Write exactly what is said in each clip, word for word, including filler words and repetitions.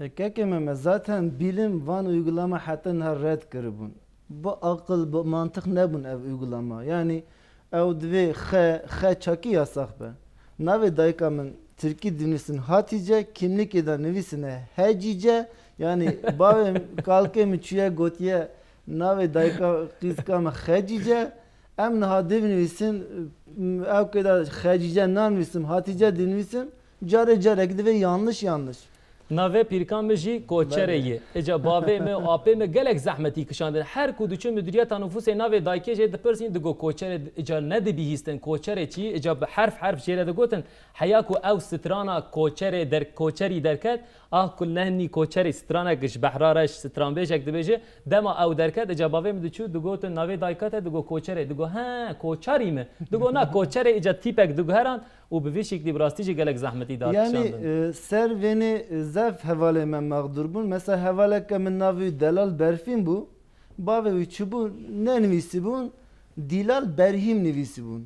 E, kekê Mehmet, zaten bilim van uygulama heta niha red kiribûn. Bi aqil, bi mantiq nebûn ev uygulama. Yani ew divê xe, xe çakî yasax be. Navê dayika min tirkî dinivîsin Hatice, kimlikê de nivîsine Hecice. Yani bavê kalkê min çûye gotiye navê dayika qîzka min Xecice. Em niha divinivîsin, ew kê de Xecice nanivîsim, Hatice dinivîsim. Carê carek divê yanlış yanlış. Navê pîrkan min jî Koçerê Belê. Ye. Îca bavê min û apê min gelek zehmetî kişandin. Her ku diçin mudiriyeta nufusê navê dayikê jê dipirsîn, digo Koçerê, îca nedibihîstin Koçerê çi, îca bi herf herf jê re digotin. Heya ku ew strana Koçerê der, Koçerî derket, ah ku lehnî Koçerî stranek ji behra re ji stranbêjek dibêje, dema ew derket, îca bavê min diçû, digotin navê dayika te, digo Koçerê, digo he, Koçarî mi? Digo na Koçerê, îca tîpek diguheran, û bi vî şiklî bi rastî jî gelek zehmetî da Yani, kişandin. E, ser vênê, e, zef hevalê me mexdûr bûn. Mesela hevaleke min navê wî Delal Berfîn bû. Bavê wî çi bû? Nenivîsîbûn. Dîlal Berhîm nivîsîbûn.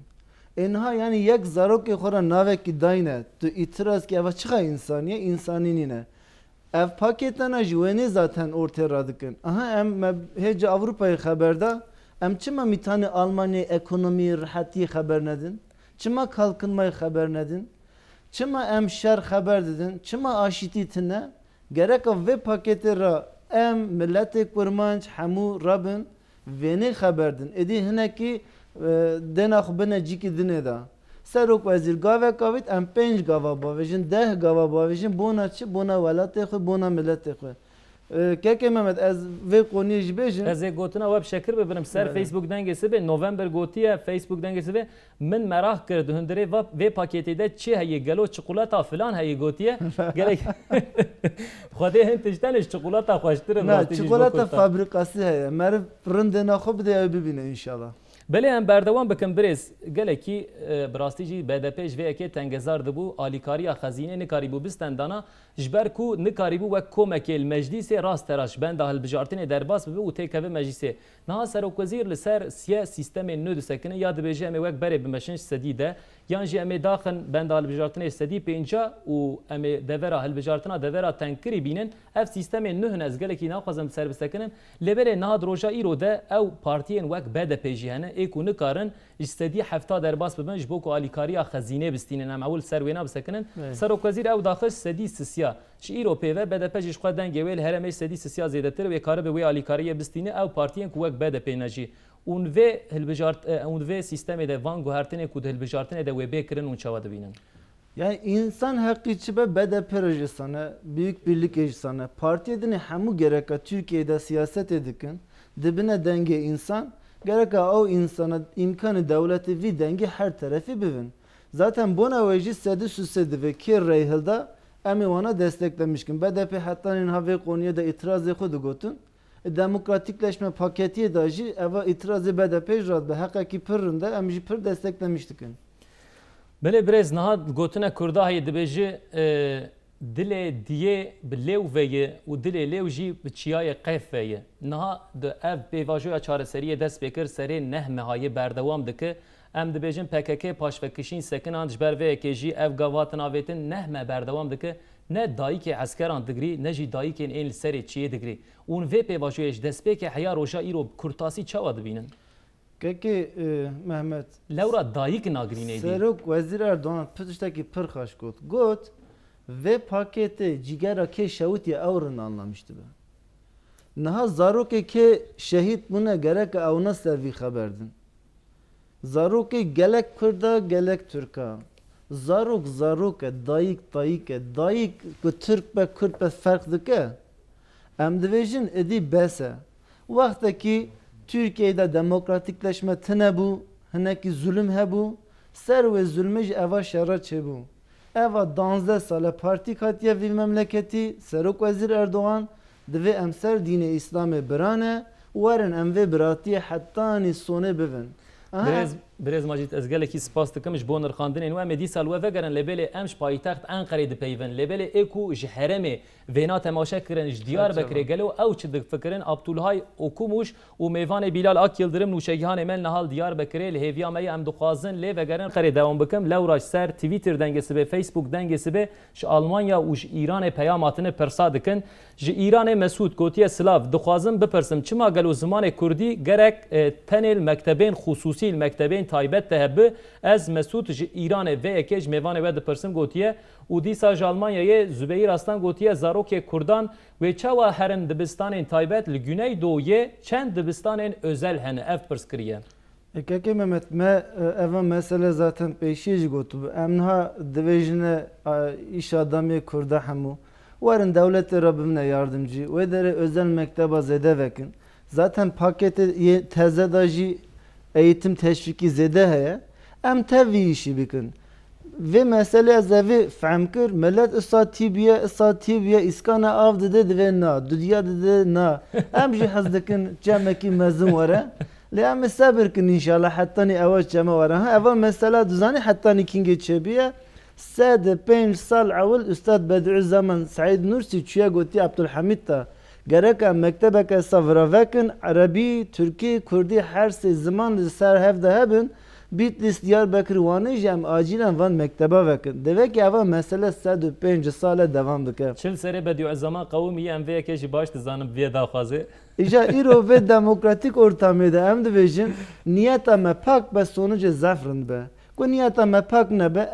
Ê niha yani yek zarokê xwe re navekî dayne. Tu îtiraz kî eva çiqa însanî ye? Însanî nîne. Ev pakêtana ji wênê zaten ortê radikin. Aha em me hêca Ewropayê xeber da. Em çima mîtanê Almanyayê ekonomiyê, rihetiyê xeber nedin? Çima kalkinmayê xeber nedin? Çima em şer xeber didin? Çima aşîtî tine? Gereka vê pakêtê re em miletê kurmanc hemû rabin, vênê xeber din. Êdî hinekî, e, dêna xwe bine cîkî dinê de. Serok wezîr gavek avît, em pênc gava bavêjin, deh gava bavêjin, bona çi? Bona welatê xwe, bona miletê xwe. E, kekê Mehmet, ez vê qoniyê jî bêjim. Ez ê gotina we bi şekir bibirim. Ser Evet. Facebook dengê sibê, November gotiye, Facebook dengê sibê, min meraq kir, di hundirê va-, vê pakêtê de çi heye, gelo çikolata filan heye gotiye. Gerek Xwedê hin tiştên ji çikolata xweştir in, Na, rastî jî ji bo çikolata Kurdan. Fabrikası heye. Meriv rindê naxwe bide ew bibîne înşallah. Belê em berdewam bikin birêz. Gelekî, e, bi rastî jî B D P ji vê yekê tengezar dibû, alîkariya xezînê nikarîbû bistendana, ji ber ku nikarîbû wek komekê li meclîsê rast terast ji benda hilbijartinê derbas bibe û têkeve meclîsê. Niha serokwezîr li ser siye sîstemên nû disekine, ya dibêje em ê wek berê bimeşin ji sedî de, yan jî em ê daxin benda hilbijartinê sedî pêncah û em ê devera hilbijartina devera tengkirî bînin. Ev sîstemên nû hene, ez gelekî naxwazim bi ser bisekinim. Lê belê niha di roja îro de ew partiyên wek B D P jî hene, ê ku nikarin ji sedî hefta derbas bibin ji bo ku alîkariya xezînê bistînin. Em ewil ser wêna bisekinin. Evet. Serokwezîr ew daxist sedî sisiya. Ji îro pê ve B D P jî ji xwe dengê wê li herêmê ji sedî sisiya zêdetir wê karibe wê alîkariyê bistîne ew partiyên ku wek B D P ne jî. Ûn vê hilbijart-, e, ûn vê sîstemê de van guhertinê ku di hilbijartinê de wê bê kirin ûn çawa dibînin? Yani însan heqî çi be B D P re jî sane, Büyük Birlikê jî sane. Partiyê dinê hemû gereka Tirkiyeyê de siyasetê dikin, dibine dengê însan, gereka ew însana îmkanê dewletê vî dengê her terefî bibin. Zaten bona wê jî sedî sisê divê kê rey hilda, em ê wana desteklemiş kin. B D P hetanî niha vê qoniyê de îtirazê xwe digotin. Demokratîkleşme paketiyê de jî eva îtirazê B D P jî radibe. Heqekî pir rind e, em jî pir desteklemiş dikin. Belê birêz, niha gotinek kurda heye, dibêje, e, dilê diyê bi lêw ve ye û dilê lêw jî bi çiyayê qef ve ye. Niha di ev pêvajoya çareseriyê dest pê kir, serê neh meha ye berdewam dike. Em dibêjin P K K paşvekişîn sekinand, ji ber vê yekê jî ev gav hatin avêtin, neh meh berdewam dike, ne dayikê eskeran digirî, ne jî dayikên ên li serê çiyê digirî. Ûn vê pêvajoyê ji destpêkê heya roja îro bi kurtasî çawa dibînin? Kekê, e, Mehmet. Lewra dayik nagirînê dî. Serok Wezîr Erdogan pir tiştekî pir xweş got. Got, vê pakêtê cîgera kê şewitiye ew rind anlamiş dibe. Niha zarokê kê şehîd bûne gereke ewna ser vî xeber din. Zarokê gelek Kurda, gelek Tirka. Zarok zarok e, dayik dayik e. Dayik ku Tirk be, Kurd be ferq dike? Em dibêjin, êdî bes e. Wextekî Tirkiyeyê de demokratîkleşme tune bû, hinekî zulm hebû, ser wê zulmê jî eva şera çêbû. Eva danzdeh sale partîk hatiye vî memleketî, Serok Wezîr Erdogan, divê em ser dînê Îslamê birane, werin em vê biratiyê hetanî sonê bibin. Aha, Birêz, Birêz Macîd, ez gelekî spas dikim ji bo nirxandinên we. Em ê dîsa li we vegerin, lê belê em ji paytext Enqerê dipeyivin. Lê belê ê ku ji herêmê vêna temaşe kirin, ji Diyarbekirê, gelo ew çi difikirin? Abdulhay Okumuş û mêvanê Bilal Akyıldırım nûçegihanê me niha li Diyarbekirê li hêviya me ye. Em dixwazin lê vegerin. Enqerê dewam bikim. Lewra ji ser Twitter dengê sibê, Facebook dengê sibê, ji Almanya û ji Îranê peyam hatine pirsa dikin. Ji Îranê Mesûd gotiye, Silav, dixwazim bipirsim, çima gelo zimanê kurdî gerek, e, tenê li mektebên xisûsî, li mektebên taybet de hebe? Ez Mesûd ji Îranê vê yekê ji mêvanê we dipirsim, gotiye. Û dîsa ji Almanyayê Zubeyir Aslan gotiye, zarokê kurdan wê çawa herin dibistanên taybet li Güneydoğuyê, çend dibistanên özel hene? Ev pirs kiriye. E, kekê Mehmet, me, e, eva mesele zaten pêşiyê jî gotibû. Em niha divêjine, e, îş adamê Kurda hemû. Werin dewletê re bibine yardimcî. Wê derê özel mekteba zêde vekin. Zaten paketê yê teze de jî eğitim teşvikî zêde heye. Em tev vî îşî bikin. Vê meselê ez evî fehm kir. Milet isa tî bûye, isa tî bûye, îskana av dide, divê na, dudiya dide na. Em jî hez dikin çemekî mezin were. Lê em ê sebir kin înşallah hetanî ewa çeme were. Ha, eva mesela dizanî hetanî kîngê çêbûye. Sed û pênc sal ewil Ustad Bediüzzaman Seîd Nursi çûye gotî Abdulhamîd de, gerek em mektebeke esa vira vekin, erebî, tirkî, kurdî, her sê ziman li ser hev de hebin, Bîtlîs, Diyarbekir, Wanê jî em acîlen van mekteba vekin. Devekî eva mesele sed û pênc sal e dewam dike. Çil serê Bediüzzaman qewimî, em vê yekê jî baş dizanin bi vê daxwazê. Îja îro vê demokratîk ortamê de em dibêjin, niyeta me pak be, sonucê zef rind be. Ku niyeta me pak nebe,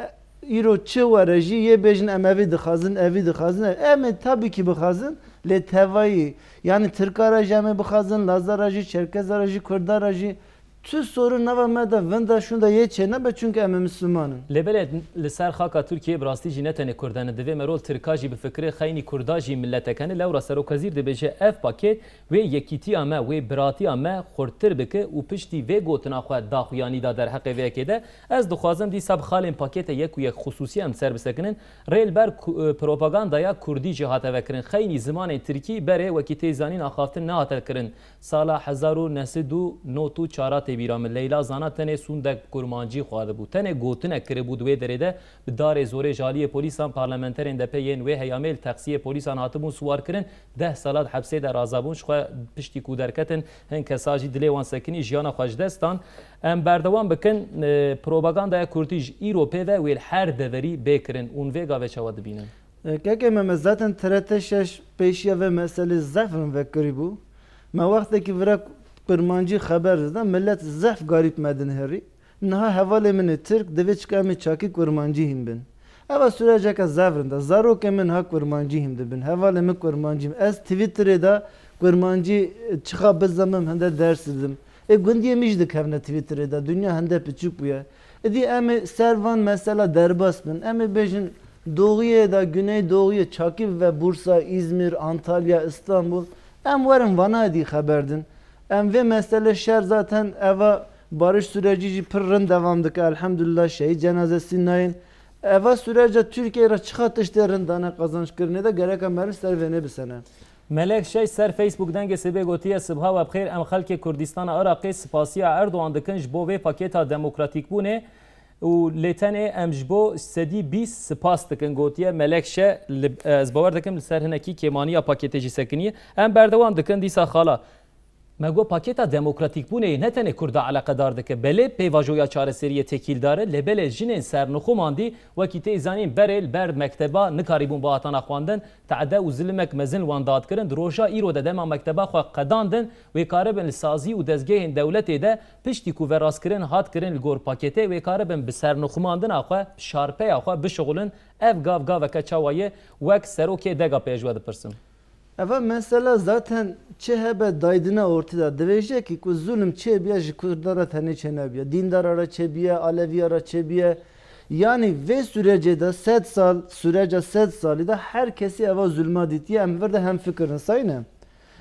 îro çi were jî yê bêjin em evî dixwazin, evî dixwazin. Em ê tabî kî bixwazin, lê tevayî. Yanî Tirka re jî em ê bixwazin, Laza re jî, Çerkeza re jî, Kurda re jî. Tu sorun nava me de vinda şûnda yê çênebe, çunke em ê Misliman in. Lê belê li ser xaka Tirkiyeyê bi rastî jî ne tenê Kurd hene. Divê me rol Tirka jî bifikire, xeynî Kurda jî miletek hene. Lewra Serokwezîr dibêje ev paket wê yekîtiya me, wê biratiya me xurttir bike û piştî vê gotina xwe daxuyanî da derheqê vê yekê de. Ez dixwazim dîsa bi xalên pakête yek û yek xisûsî em ser bisekinin. Rê li ber ku-, e, propagandaya kurdî jî hate vekirin. Xeynî zimanê tirkî berê wekî tê zanîn axaftin nehate kirin. Sala hezar û neh sed û nod û çar tê bîra min. Leyla Zana tenê sûndek kurmancî xwardibû. Tenê gotinek kiribû di wê derê de bi darê zorê ji aliyê polîsan parlamenterên D P yên wê heyamê li teksiyê polîsan hatibûn siwarkirin. Deh salat hepsê de razabûn, ji xwe piştî ku derketin, hin kesa jî dilê wan sekinî, jiyana xwe ji dest dan. Em berdewam bikin, e, propagandaya kurdî ji îro pê ve wê li her deverî bê kirin. Hûn vê gavê çawa dibînin? E, kekê Mehmet, zaten T R T şeş pêşiya vê meselê zef rind vekirî bû. Me wextekî vira kurmancî xeber dida, millet zef garîb me dinherî. Niha hevalê min ê Tirk divê çika em ê çakî kurmancî hîn bin. Eva sûreceke zef rind e. Zarokê min ha kurmancî hîn dibin. Hevalê min kurmancî hîn. Ez Twitterê de kurmancî, e, çixa bizemim hinde ders didim. Ê gundiyê min jî dikevne Twitterê de. Dinya hinde piçûk bûye. Îdî em ê ser van mesela derbas bin. Em ê bêjin Doğuyê de, Güneydoğuyê çakî bibe Bursa, İzmir, Antalya, İstanbul. Em werin vana îdî xeber din. Em vê mesele şer zaten eva barış süreci jî pir rind devam dike. Elhamdülillah şehîd cenazesî nayên. Eva süreca Tirkiyeyê re çiqa tiştê rind dane qazançkirinê de gereka meriv ser vênê bisene. Melek Şeş ser Facebook dengê sibê gotiye, Sibha we bixêr, em xelkê Kurdistana Iraqê spasiya Erdogan dikin ji bo vê pakêta demokratîkbûnê û lê tenê em ji bo sedî bîst spas dikin, gotiye Melek Şe. Li, ez bawer dikim li ser hinekî kêmaniya pakêtê jî sekiniye. Em berdewam dikin dîsa xala. Me got pakêta demokratîkbûnê ne tenê Kurda eleqedar dike, belê pêvajoya çareseriyê tekîldar e, lê belê jinên sernixumandî wekî tê zanîn berê li ber mekteba nikarîbûn bihatana xwendin, tade û zilimek mezin li wan dihat kirin. Di roja îro de dema mekteba xwe qedandin, wê karibin li sazî û dezgehên dewletê de piştî ku verastkirin hat kirin li gor pakêtê, wê karibin bi sernixumandina xwe, bi şarpeya xwe bişixulin. Ev gav gaveke çawa ye? Wek serokê dega pê ji we dipirsim. Eva mesela zaten çi hebe daydine ortê de. Divêje ki ku zulm çêbiya ji Kurda re tenê çênebiya. Dîndara re çêbiye, Aleviya re çêbiye. Yanî vê sürecê de sed sal, süreca sed salî de her kesî eva zulma dîtiye. Em vir de hem fikir in sayne.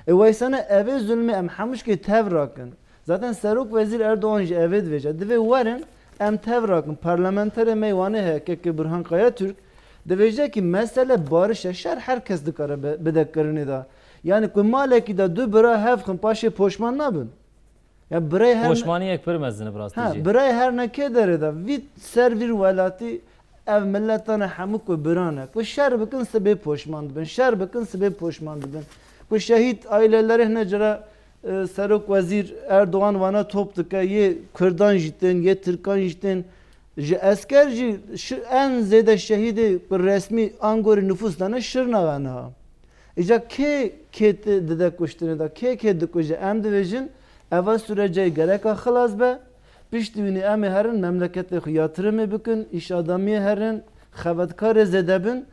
E weysane evê zulmê em hemûşkê tev rakin. Zaten Serok Wezîr Erdogan jî evê divêje. Divê werin em tev rakin. Parlamenterê me Wanê heye, kekê Burhan Kayatürk, divêje ki mesele bariş e, şer her kes dikare be-, bide kirinê de. Yani ku malekî de du bira hev xin paşê poşman nabin. Ya birey her Poşmaniyek pir mezin e bi rastî Ha, jî. Birey her nekê derê de vî ser vîr welatî ev milletane hemû ku birane. Ku şer bikin sibê poşman dibin. Şer bikin sibê poşman dibin. Ku şehîd ailelerê hine cara e, Serok Wezîr Erdogan vana top dike, yê Kurdan jî tên, yê Tirkan jî tên. Ji esker jî şi, en zêde şehîdê ku resmî an gorî nifûs dane Şirnax e niha. Îca kê kê ti dide kuştinê de, kê kê dikuje? Em dibêjin eva sûreceyê gereka xilas be. Piştî wînî em ê herin memleketê xwe yatirimê bikin, îş adamiyê herin, xevetkarê zêde bin.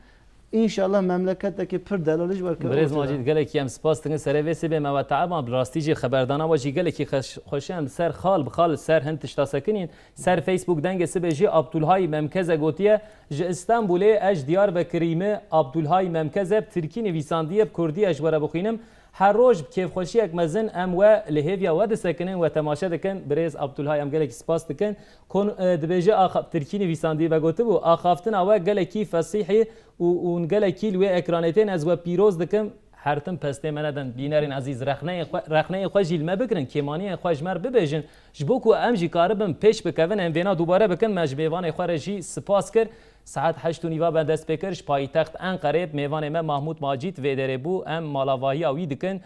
Înşallah memleketekê pir delalî ji ber keve Birêz ortê de. Macîd, gelekî em spas dikin serê vê sibê me we teeban bi rastî jî xeberdana we jî gelekî xeş-, xweş e. Em ser xal bi xal li ser hin tişta sekinîn. Ser Facebook dengê sibê jî Abdulhay Memkeze gotiye, ji Îstanbulê ez ji Diyarbekirî me, Abdulhay Memkeze bi tirkî nivîsandiye, bi kurdî ez ji we re bixwînim. Her roj bi kêfxweşiyek mezin em we li hêviya we disekinin, we temaşe dikin. Birêz Abdulhay, em gelekî spas dikin. Kon, e, dibêje axa-, tirkî nivîsandiye, me gotibû, axaftina we gelekî fesîh e û hûn gelekî li wê ekranê tên, ez we pîroz dikim. Her tim pestê me nedin. Bînerên ezîz, rexneyên xwe, rexneyên xwe jî li me bigirin, kêmaniyên xwe ji me re bibêjin. Ji bo ku em jî karibin pêş bikevin, em vêna dubare bikin, me ji mêvanê xwe re jî spas kir. Saet heşt û nîva me dest pê kir, ji paytext Enqerê bi mêvanê me Mahmûd Macîd vê derê bû. Em malavahiya wî dikin